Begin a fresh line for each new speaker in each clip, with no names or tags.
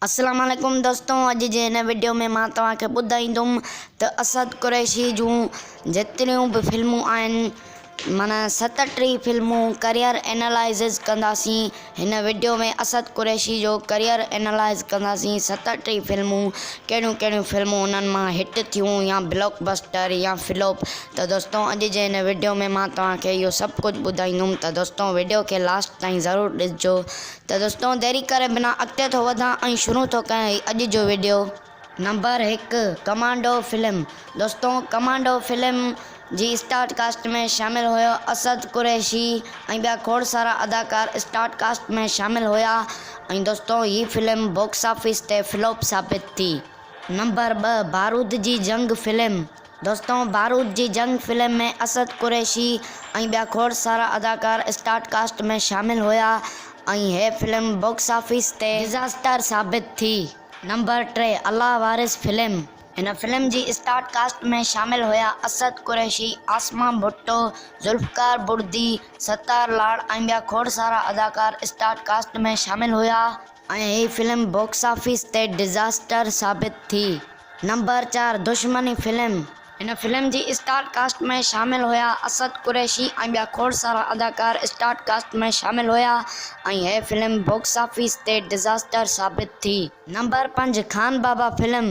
السلام عليڪم دوستو اڄ جي هن وڊيو ۾ مان توهان کي ٻڌائيندم ته اسد قريشي جون جيتريون به فلمون آهن معنيٰ 37 فلمون ڪريئر اينالائزز ڪنداسين هن وڊيو ۾ اسد قريشي جو ڪريئر اينالائز ڪنداسين 37 فلمون ڪهڙيون ڪهڙيون فلمون انهن مان هٽ ٿيون يا بلاڪ بسٽر يا فلوپ ته دوستو اڄ جي هن وڊيو ۾ مان توهان کي اهو سڀ ڪجهه ٻڌائيندم ته دوستو وڊيو کي لاسٽ تائين ضرور ڏسجو ته دوستو ديري ڪري بنا اڳتي ٿو وڌان ۽ شروع ٿو ڪيان هي اڄ جو وڊيو. نمبر 1، ڪمانڊو فلم، دوستو ڪمانڊو فلم جي اسٽار ڪاسٽ ۾ شامل هيو اسد قريشي ۽ ٻيا کوڙ سارا اداڪار اسٽار ڪاسٽ ۾ شامل هيا ۽ دوستو هي فلم باڪس آفيس تي فلوپ ثابت ٿي. نمبر 2، بارود جي جنگ فلم، دوستو بارود جي جنگ فلم ۾ اسد قريشي ۽ ٻيا کوڙ سارا اداڪار اسٽار ڪاسٽ ۾ شامل هيا ۽ هي فلم باڪس آفيس تي ڊزاسٽر ثابت ٿي. نمبر 3، الله وارث فلم، هن فلم جي اسٽار ڪاسٽ ۾ شامل هيا اسد قريشي، عاصمه ڀٽو، ذوالفقار بڙدي، ستار لاڙ ۽ ٻيا کوڙ سارا اداڪار اسٽار ڪاسٽ ۾ شامل هيا ۽ هي فلم باڪس آفيس تي ڊزاسٽر ثابت ٿي. نمبر 4، دشمني فلم، هن فلم جي اسٽار ڪاسٽ ۾ شامل هيا اسد قريشي ۽ ٻيا کوڙ سارا اداڪار اسٽار ڪاسٽ ۾ شامل هيا ۽ هي فلم باڪس آفيس تي ڊزاسٽر ثابت ٿي. نمبر 5، خان بابا فلم،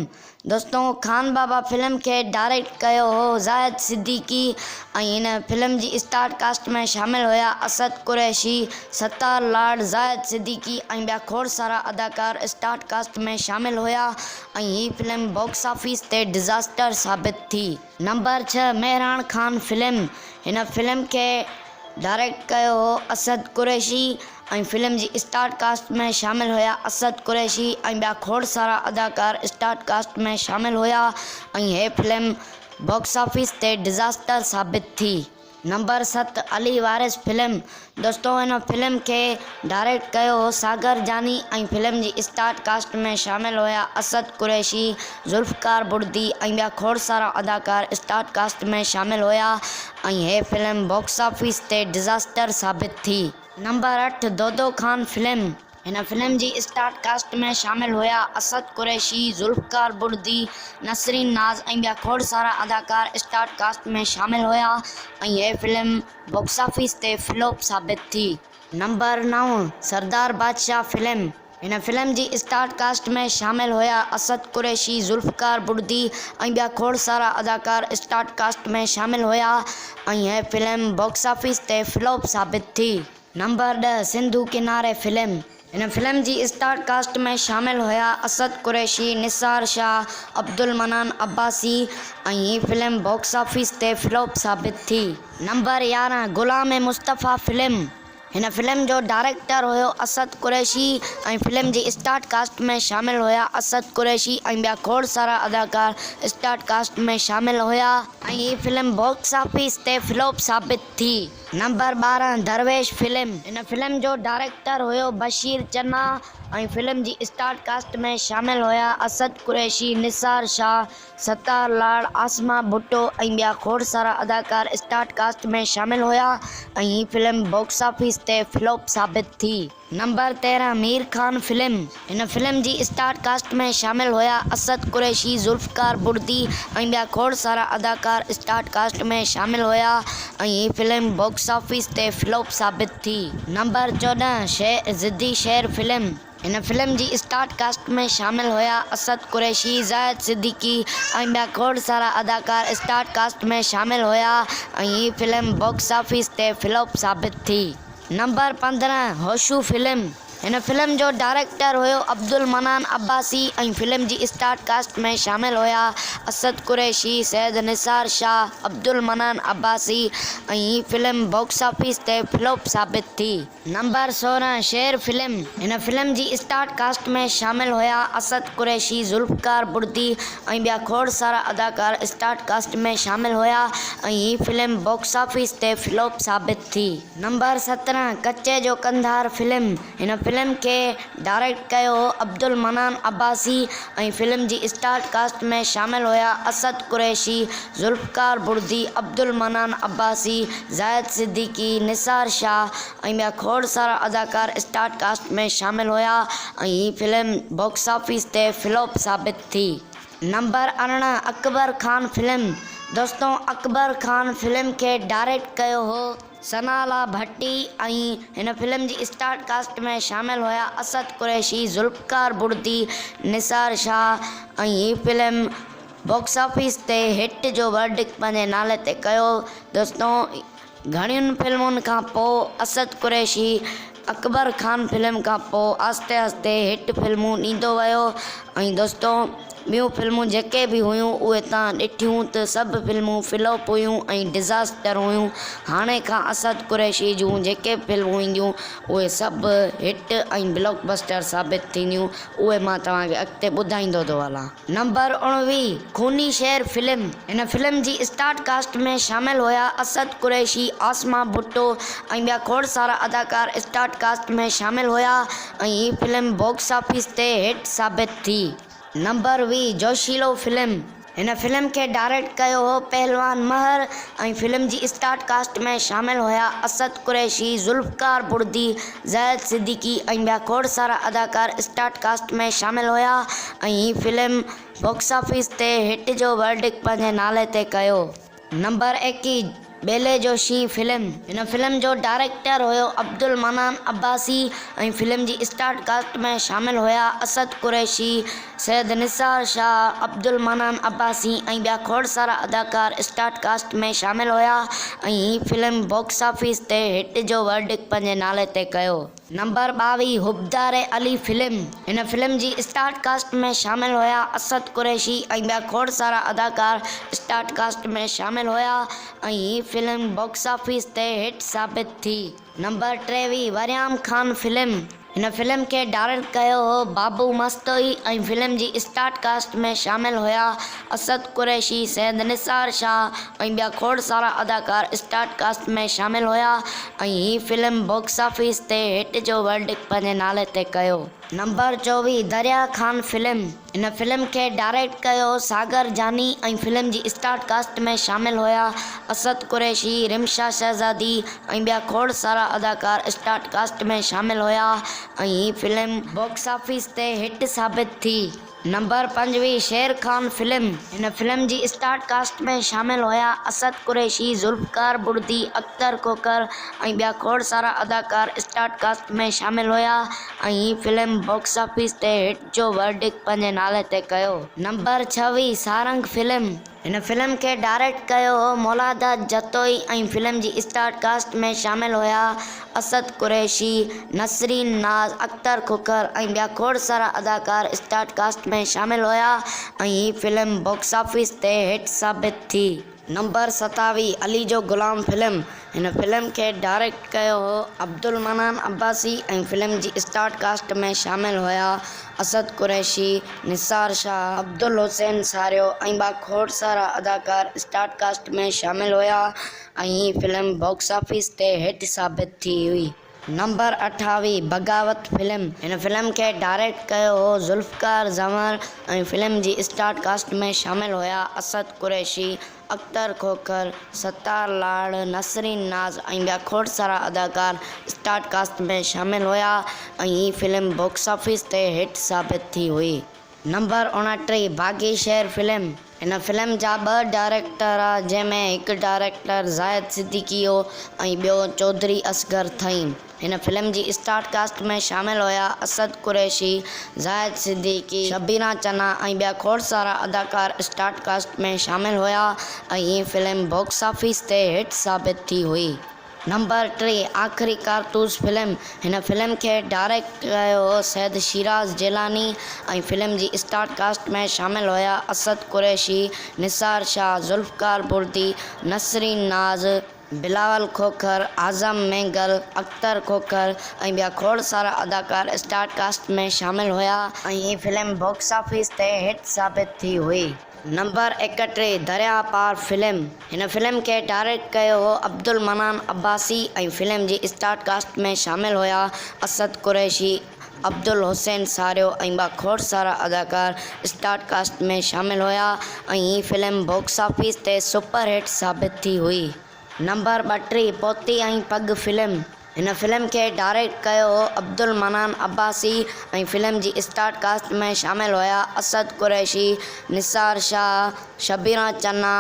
دوستو خان بابا فلم کي ڊائريڪٽ ڪيو هو زاهد صديقي ۽ هن فلم جي اسٽار ڪاسٽ ۾ شامل هيا اسد قريشي، ستار لاڙ، زاهد صديقي ۽ ٻيا کوڙ سارا اداڪار اسٽار ڪاسٽ ۾ شامل هيا ۽ هي فلم باڪس آفيس تي ڊزاسٽر ثابت ٿي. نمبر 6، مهراڻ خان فلم، هن فلم کي ڊائريڪٽ ڪيو هو اسد قريشي ۽ فلم جي اسٽار ڪاسٽ ۾ شامل هيا اسد قريشي ۽ ٻيا کوڙ سارا اداڪار اسٽار ڪاسٽ ۾ شامل هيا ۽ هي فلم باڪس آفيس تي ڊزاسٽر ثابت ٿي. نمبر 7، علي وارث فلم، دوستو هن فلم کي ڊائريڪٽ ڪيو هو ساگر جاني ۽ فلم جي اسٽار ڪاسٽ ۾ شامل هيا اسد قريشي، ذوالفقار بڙدي ۽ ٻيا کوڙ سارا اداڪار اسٽار ڪاسٽ ۾ شامل هيا ۽ هي فلم باڪس آفيس تي ڊزاسٽر ثابت ٿي. نمبر 8، دودو خان فلم، هن فلم جي اسٽار ڪاسٽ ۾ شامل هيا اسد قريشي، ذوالفقار بڙدي، نسرين ناز ۽ ٻيا کوڙ سارا اداڪار اسٽار ڪاسٽ ۾ شامل هيا ۽ هي فلم باڪس آفيس تي فلوپ ثابت ٿي. نمبر 9، سردار بادشاهه فلم، هن فلم جي اسٽار ڪاسٽ ۾ شامل هيا اسد قريشي، ذوالفقار بڙدي ۽ ٻيا کوڙ سارا اداڪار اسٽار ڪاسٽ ۾ شامل هيا ۽ هي فلم باڪس آفيس تي فلوپ ثابت ٿي. نمبر 10، سنڌو ڪناري فلم، هن فلم جي اسٽار ڪاسٽ ۾ شامل هيا اسد قريشي، نثار شاهه، عبدالمنان عباسي ۽ هي فلم باڪس آفيس تي فلوپ ثابت ٿي. نمبر 11، غلام مصطفيٰ فلم، هن فلم جو ڊائريڪٽر هيو اسد قريشي ۽ فلم جي اسٽار ڪاسٽ ۾ شامل هيا اسد قريشي ۽ ٻيا کوڙ سارا اداڪار اسٽار ڪاسٽ ۾ شامل هيا ۽ هي فلم باڪس آفيس تي فلوپ ثابت ٿي. نمبر 12، درويش فلم، هن فلم جو ڊائريڪٽر هيو بشير چنا ۽ فلم جي اسٽار ڪاسٽ ۾ شامل هيا اسد قريشي، نثار شاهه، ستار لاڙ، عاصمه ڀٽو ۽ ٻيا کوڙ سارا اداڪار اسٽار ڪاسٽ ۾ شامل هيا ۽ هي فلم باڪس آفيس تي فلوپ ثابت ٿي. نمبر 13، مير خان فلم، هن فلم جي اسٽار ڪاسٽ ۾ شامل هيا اسد قريشي، ذوالفقار بڙدي ۽ ٻيا کوڙ سارا اداڪار اسٽار ڪاسٽ ۾ شامل هيا ۽ هي فلم باڪس آفيس تي فلوپ ثابت ٿي. نمبر 14، شير ضدي شير فلم، هن فلم جي اسٽار ڪاسٽ ۾ شامل هيا اسد قريشي، زاهد صديقي ۽ ٻيا کوڙ سارا اداڪار اسٽار ڪاسٽ ۾ شامل هيا ۽ هي فلم باڪس آفيس تي فلوپ ثابت ٿي. نمبر 15، هوشو فلم، هن فلم جو ڊائريڪٽر هيو عبدالمنان عباسي ۽ فلم جي اسٽار ڪاسٽ ۾ شامل هيا اسد قريشي، سيد نثار شاهه، عبدالمنان عباسي ۽ هي فلم باڪس آفيس تي فلوپ ثابت ٿي. نمبر 16، شير فلم، هن فلم جي اسٽار ڪاسٽ ۾ شامل هيا اسد قريشي، ذوالفقار بڙدي ۽ ٻيا کوڙ سارا اداڪار اسٽار ڪاسٽ ۾ شامل هيا ۽ هي فلم باڪس آفيس تي فلوپ ثابت ٿي. نمبر 17، ڪچي جو ڪنڌار فلم، هن فلم کي ڊائريڪٽ ڪيو هو عبدالمنان عباسي ۽ فلم جي اسٽار ڪاسٽ ۾ شامل هيا اسد قريشي، ذوالفقار بڙدي، عبدالمنان عباسي، زاهد صديقي، نثار شاهه ۽ ٻيا کوڙ سارا اداڪار اسٽار ڪاسٽ ۾ شامل هيا ۽ هي فلم باڪس آفيس تي فلاپ ثابت ٿي. نمبر 18 اڪبر خان فلم، دوستو اڪبر خان فلم کي ڊائريڪٽ ڪيو هو. ثناء الله ڀٽي ۽ هن فلم جي اسٽار ڪاسٽ ۾ شامل هيا اسد قريشي، ذوالفقار بڙدي، نثار شاهه ۽ هي فلم باڪس آفيس تي هٽ جو ورڊڪٽ پنهنجي نالي تي ڪيو. دوستو گهڻين فلمن کان پوء اسد قريشي اڪبر خان فلم کان پوء آهستي آهستي هٽ فلمون ڏيندو ويو ۽ دوستو ٻيون فلمون جيڪي به هيون اهي تان ڏٺيون ته سڀ فلمون فلاپ هيون ۽ ڊزاسٽر هيون هاڻي کان اسد قريشي جون جيڪي به فلمون اينديون اهي سڀ هٽ ۽ بلاڪ بسٽر ثابت ٿينديون اهي مان توهان کي اڳتي ٻڌائيندو ٿو هلان. نمبر 19، خوني شهر فلم، هن فلم جي اسٽار ڪاسٽ ۾ شامل هيا اسد قريشي، عاصمه ڀٽو ۽ ٻيا کوڙ سارا اداڪار اسٽار ڪاسٽ ۾ شامل هيا ۽ هي فلم باڪس آفيس تي هٽ ثابت ٿي. نمبر 20، جوشيلو فلم، هن فلم کي ڊائريڪٽ ڪيو هو پهلوان مهر ۽ فلم جي اسٽار ڪاسٽ ۾ شامل هيا اسد قريشي، ذوالفقار بڙدي، زاهد صديقي ۽ ٻيا کوڙ سارا اداڪار اسٽار ڪاسٽ ۾ شامل هيا ۽ هي فلم باڪس آفيس تي هٽ جو ورڊڪٽ پنهنجي نالي تي ڪيو. نمبر 21، ٻيلي جو شينهن فلم، هن فلم جو ڊائريڪٽر هيو عبدالمنان عباسي ۽ فلم جي اسٽار ڪاسٽ ۾ شامل هيا اسد قريشي، سيد نثار شاهه، عبدالمنان عباسي ۽ ٻيا کوڙ سارا اداڪار اسٽار ڪاسٽ ۾ شامل هيا ۽ هي فلم باڪس آفيس تي هٽ جو ورڊڪٽ پنهنجي نالي تي ڪيو. نمبر 22، حبدار علي فلم، هن فلم جي اسٽار ڪاسٽ ۾ شامل هيا اسد قريشي ۽ ٻيا کوڙ سارا اداڪار اسٽار ڪاسٽ ۾ شامل هيا ۽ هي فلم باڪس آفيس تي هٽ ثابت ٿي. نمبر 23، وريام خان فلم، هن فلم کي ڊائريڪٽ ڪيو هو بابو مستوئي ۽ فلم جي اسٽار ڪاسٽ ۾ شامل هيا اسد قريشي، سيد نثار شاهه ۽ ٻيا کوڙ سارا اداڪار اسٽار ڪاسٽ ۾ شامل هيا ۽ هي فلم باڪس آفيس تي هٽ جو ورڊڪٽ پنهنجي نالي تي ڪيو. نمبر 24، دريا خان فلم، هن فلم کي ڊائريڪٽ ڪيو ساگر جاني ۽ فلم جي اسٽار ڪاسٽ ۾ شامل هيا اسد قريشي، رمشا شهزادي ۽ ٻيا کوڙ سارا اداڪار اسٽار ڪاسٽ ۾ شامل هيا ۽ هي فلم باڪس آفيس تي هٽ ثابت ٿي. نمبر 25، شير خان فلم، هن فلم جي اسٽار ڪاسٽ ۾ شامل هيا اسد قريشي، ذوالفقار بڙدي، اختر کوکر ۽ ٻيا کوڙ سارا اداڪار اسٽار ڪاسٽ ۾ شامل هيا ۽ هي فلم باڪس آفيس تي هٽ جو ورڊڪٽ پنهنجي نالي تي ڪيو. نمبر 26، سارنگ فلم، هن فلم کي ڊائريڪٽ ڪيو هو مولاداد جتوئي ۽ فلم جي اسٽار ڪاسٽ ۾ شامل هيا اسد قريشي، نسرين ناز، اختر کوکر ۽ ٻيا کوڙ سارا اداڪار اسٽار ڪاسٽ ۾ شامل هيا ۽ هي فلم باڪس آفيس تي هٽ ثابت ٿي. نمبر 27، علي جو غلام فلم، هن فلم کي ڊائريڪٽ ڪيو هو عبدالمنان عباسي ۽ فلم جي اسٽار ڪاسٽ ۾ شامل هيا اسد قريشي، نثار شاهه، عبدالحسين ساريو ۽ ٻيا کوڙ سارا اداڪار اسٽار ڪاسٽ ۾ شامل هيا ۽ هي فلم باڪس آفيس تي هٽ ثابت ٿي هئي. نمبر 28، بغاوت فلم، هن فلم کي ڊائريڪٽ ڪيو هو ذوالفقار زنور ۽ فلم جي اسٽار ڪاسٽ ۾ شامل هيا اسد قريشي، اختر کوکر، ستار لاڙ، نسرين ناز ۽ ٻيا کوڙ سارا اداڪار اسٽار ڪاسٽ ۾ شامل هيا ۽ هي فلم باڪس آفيس تي هٽ ثابت ٿي هئي. نمبر 29، باغي شهر فلم، هن فلم جا ٻه ڊائريڪٽر ها جنهن ۾ هڪ ڊائريڪٽر زاهد صديقي هو ۽ ٻيو چوڌري اصغر ٿهيم. هن فلم جي اسٽار ڪاسٽ ۾ شامل هيا اسد قريشي، زاهد صديقي، شبيرا چنا ۽ ٻيا کوڙ سارا اداڪار اسٽار ڪاسٽ ۾ شامل هيا ۽ هي فلم باڪس آفيس تي هٽ ثابت ٿي هئي. نمبر 3، آخري ڪارتوس فلم، هن فلم کي ڊائريڪٽ ڪيو هو سيد شيراز جيلاني ۽ فلم جي اسٽار ڪاسٽ ۾ شامل هيا اسد قريشي، نثار شاهه، ذوالفقار بردي، نسرين ناز، بلاول کوکر، اعظم مينگل، اختر کوکر ۽ ٻيا کوڙ سارا اداڪار اسٽار ڪاسٽ ۾ شامل هيا. ۽ هي فلم باڪس آفيس تي هٽ ثابت ٿي هئي. نمبر 31، درياهه پار فلم، هن فلم کي ڊائريڪٽ ڪيو هو عبدالمنان عباسي ۽ فلم جي اسٽار ڪاسٽ ۾ شامل هيا اسد قريشي، عبدالحسين ساريو ۽ ٻيا کوڙ سارا اداڪار اسٽار ڪاسٽ ۾ شامل هيا ۽ هي فلم باڪس آفيس تي سپر هٽ ثابت ٿي هئي. نمبر 32، پوتي ۽ پڳ فلم، هن فلم کي ڊائريڪٽ ڪيو هو عبدالمنان عباسي ۽ فلم جي اسٽار ڪاسٽ ۾ شامل هيا اسد قريشي، نثار شاهه، شبيرا چنا،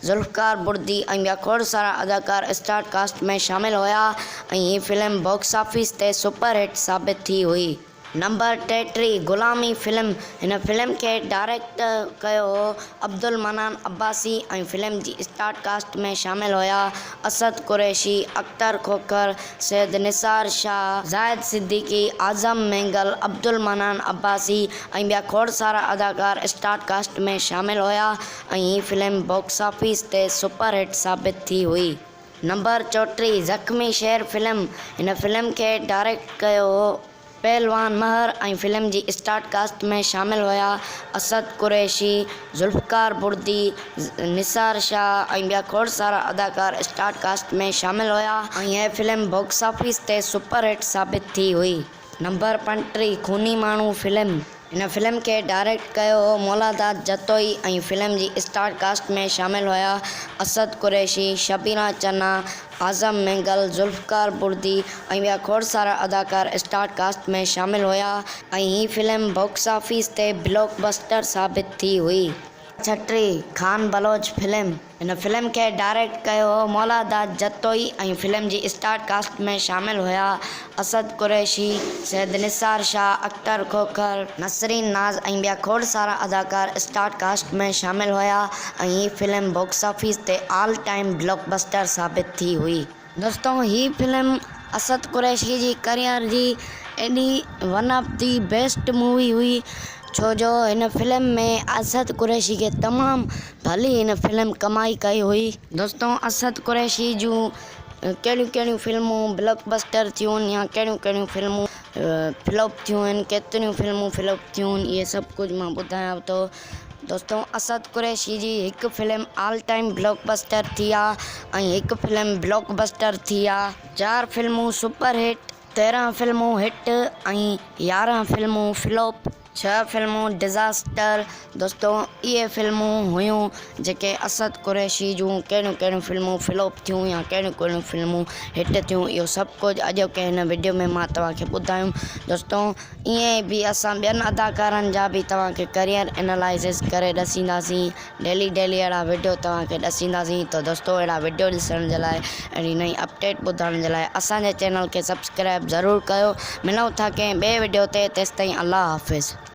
ذوالفقار بڙدي ۽ ٻيا کوڙ سارا اداڪار اسٽار ڪاسٽ ۾ شامل هيا ۽ هي فلم باڪس آفيس تي سپر هٽ ثابت ٿي هئي. نمبر 33، غلامي فلم، هن فلم کي ڊائريڪٽ ڪيو هو عبدالمنان عباسي ۽ فلم جي اسٽار ڪاسٽ ۾ شامل هيا اسد قريشي، اختر کوکر، سيد نثار شاهه، زاهد صديقي، اعظم مينگل، عبدالمنان عباسي ۽ ٻيا کوڙ سارا اداڪار اسٽار ڪاسٽ ۾ شامل هيا ۽ هي فلم باڪس آفيس تي سپر هٽ ثابت ٿي هئي. نمبر 34، زخمي شير فلم، هن فلم کي ڊائريڪٽ ڪيو هو پهلوان مهر ۽ فلم جي اسٽار ڪاسٽ ۾ شامل هيا اسد قريشي، ذوالفقار بڙدي، نثار شاهه ۽ ٻيا کوڙ سارا اداڪار اسٽار ڪاسٽ ۾ شامل هيا ۽ هيء فلم باڪس آفيس تي سپر هٽ ثابت ٿي هئي. نمبر 35، خوني ماڻهو فلم، هن فلم کي ڊائريڪٽ ڪيو هو مولاداد جتوئي ۽ فلم جي اسٽار ڪاسٽ ۾ شامل هيا اسد قريشي، شبيرا چنا، اعظم مينگل، ذوالفقار بڙدي ۽ ٻيا کوڙ سارا اداڪار اسٽار ڪاسٽ ۾ شامل هيا ۽ هي فلم باڪس آفيس تي بلاڪ بسٽر ثابت ٿي هئي. 36، خان بلوچ فلم، هن فلم کي ڊائريڪٽ ڪيو هو مولا داد جتوئي ۽ فلم جي اسٽار ڪاسٽ ۾ شامل هيا اسد قريشي، سيد نثار شاهه، اختر کوکر، نسرين ناز ۽ ٻيا کوڙ سارا اداڪار اسٽار ڪاسٽ ۾ شامل هيا ۽ هي فلم باڪس آفيس تي آل ٽائيم بلاڪ بسٽر ثابت ٿي هئي. دوستو هي فلم اسد قريشي جي ڪريئر جي ايڏي one of the best movie هئي ڇو جو هن فلم ۾ اسد قريشي کي تمام ڀلي هن فلم ڪمائي ڪئي هئي. دوستو اسد قريشي جون ڪهڙيون ڪهڙيون فلمون بلاڪ بسٽر ٿيون يا ڪهڙيون ڪهڙيون فلمون فلاپ ٿيون آهن ڪيتريون فلمون فلاپ ٿيون آهن اهي سڀ ڪجهه مان ٻڌايان ٿو. دوستو اسد قريشي جي هڪ film all time block buster ٿي آ ۽ هڪ فلم بلاڪ بسٽر ٿي آ. چار فلمون سپر هٽ، 13 فلمون هٽ ۽ 11 فلمون فلاپ، ڇهه فلمون ڊزاسٽر. دوستو اهي فلمون هيون جيڪي اسد قريشي جون ڪهڙيون ڪهڙيون فلمون فلاپ ٿيون يا ڪهڙيون ڪهڙيون فلمون هٽ ٿيون اهو سڀ ڪجهه اڄوڪي هن وڊيو ۾ مان توهان کي ٻڌايم دوستو. ائين به اسان ٻين اداڪارن جا به توهان کي ڪريئر انالائسز ڪري ڏسينداسين ڊيلي ڊيلي اهڙا وڊيو توهان کي ڏسينداسين ته دوستو اهڙا وڊيو ڏسڻ جي لاء اهڙي نئين اپڊيٽ ٻڌڻ جي لاء اسان جي چينل کي سبسڪرائب ضرور ڪيو ملون ٿا ڪنهن ٻئي وڊيو تي تيستائين الله حافظ.